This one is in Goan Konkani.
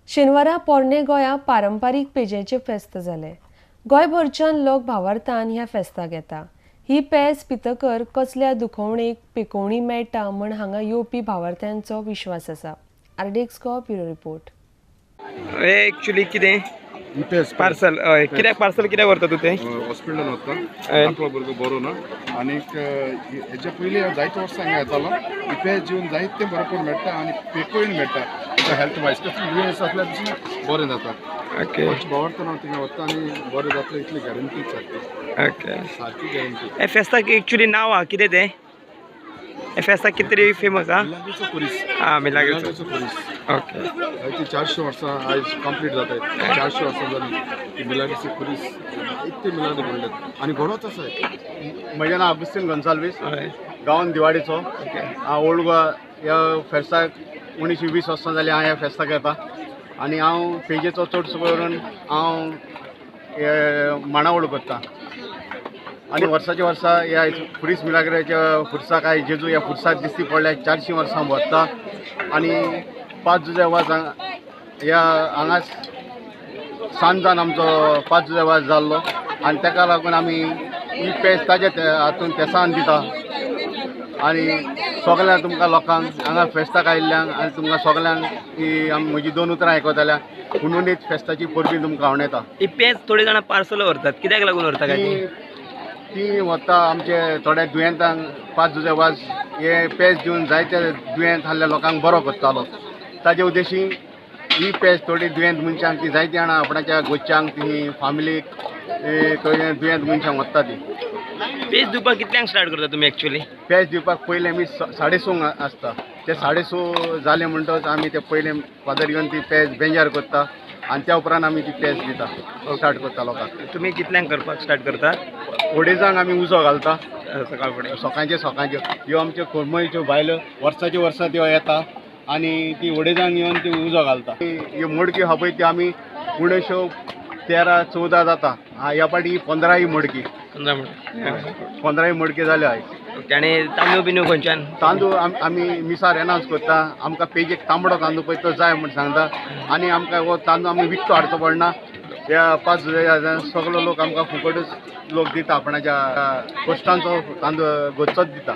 शेनवारा पोरणे गोंया पारंपारीक पेजेचें फेस्त जालें. गोंयभरच्यान लोक भावार्थान ह्या फेस्ताक येता. ही पेज पितकर कसल्या दुखवणेक पेकोवणी मेळटा म्हण हांगा येवपी भावार्थ्यांचो विश्वास आसा. RDX Goa bureau report. Actually कितें पार्सल कित्याक पार्सल कित्याक व्हरता तूं तें? हॉस्पिटलान वता, धाकलो भुरगो बरो ना. आनीक हेच्या पयलीं हांव जायते वर्सां हांगा येतालो. ही पेज जेवन जायतें बरेंपण मेळटा आनी पेकोय मेळटा. तुका हेल्थ वायज कसलें दुयेंस आसल्यार पसून बरें जाता. ओके, भावार्थान हांव थिंगा वता आनी बरें जातलें इतली गॅरंटी सारकी. ओके, सारकी गॅरंटी. हे फेस्ताक एक्चुअली नांव आहा कितें तें? हे फेस्ताक कितें तरी फेमस आहा? मिलाग्रीचो खुरीस. आं, मिलाग्रीचो मिलाग्रीचो खुरीस. ओके, ती 400 वर्सां आयज कंप्लीट जाता. 400 वर्सां जाली ती मिलाग्रीची खुरीस. जायते मिलाग्री म्हणल्यात आनी घडत आसा. म्हजें नांव अगुस्तीन गोन्साल्वीस, हय, गांवान दिवाडीचो. ओके. हांव ओल्ड गोवा ह्या फेस्ताक 19-20 वर्सां जालीं हांव ह्या फेस्ताक येता आनी हांव पेजेचो चडसो करून हांव हे माणावळ करता. आनी वर्साच्या वर्सा ह्या खुरीस मिलाग्राच्या खुर्साक आयज जेजू ह्या खुर्साक दिश्टी पडल्या 400 वर्सां व्हरता. आनी 5 जुजे वाज ह्या हांगा सांजान आमचो 5 जुजे वाज जाल्लो आनी ताका लागून आमी ही पेज ताज्या हातून तेसान दिता. आनी सगळ्यांक तुमकां लोकांक हांगा फेस्ताक आयिल्ल्यांक आनी तुमकां सगळ्यांक ही म्हजी 2 उतरां आयकतल्या हुनहुनीत फेस्ताची परबी तुमकां हांव येता. ही पेज थोडी जाणां पार्सल व्हरतात, कित्याक लागून व्हरता काय ती? ती व्हरता आमचे थोड्या दुयेंतांक 5 जुजे वाज हे पेज दिवन जायते दुयेंत आहल्या लोकांक बरो करतालो. ताजे उद्देशी ही पेज थोडी दुयेंत मनशांक ती जायती जाणां आपणाच्या गोच्यांक ती फामिलीक थोडे दुयेंत मनशांक व्हरता ती. पेज दिवपाक कितल्यांक स्टार्ट करता तुमी एक्चुअली? पेज दिवपाक पयलें आमी 6:30 आसता. ते 6:30 जालें म्हणटकच आमी ते पयलें फादर येवन ती पेज बेंजार करता आनी त्या उपरांत आमी ती पेज दिता, स्टार्ट करता लोकांक. तुमी कितल्यांक करपाक स्टार्ट करता? अडेजांक आमी उजो घालता. सकाळ फुडें. सकाळचे सकाळच्यो ह्यो आमच्यो करमळीच्यो बायलो वर्साच्यो वर्सां त्यो येता आनी ती अडेजांक येवन ती उजो घालता. ह्यो मडक्यो आहा पळय त्यो आमी उणेश्यो 13-14 जाता. ह्या फाटी 15 मडकी. 15 15 मडक्यो जाल्यो आयज. ओके, आनी तांदूळ बिंदूळ खंयच्यान? तांदूळ आमी मिसार एनावन्स करता. आमकां पेजेक तांबडो तांदूळ पळय तो जाय म्हूण सांगता आनी आमकां हो तांदूळ आमी विकतो हाडचो पडना. ह्या 5 जुलय सगलो लोक आमकां फुकटच लोक दिता, आपणाच्या कश्टांचो तांदूळ गोचोच दिता.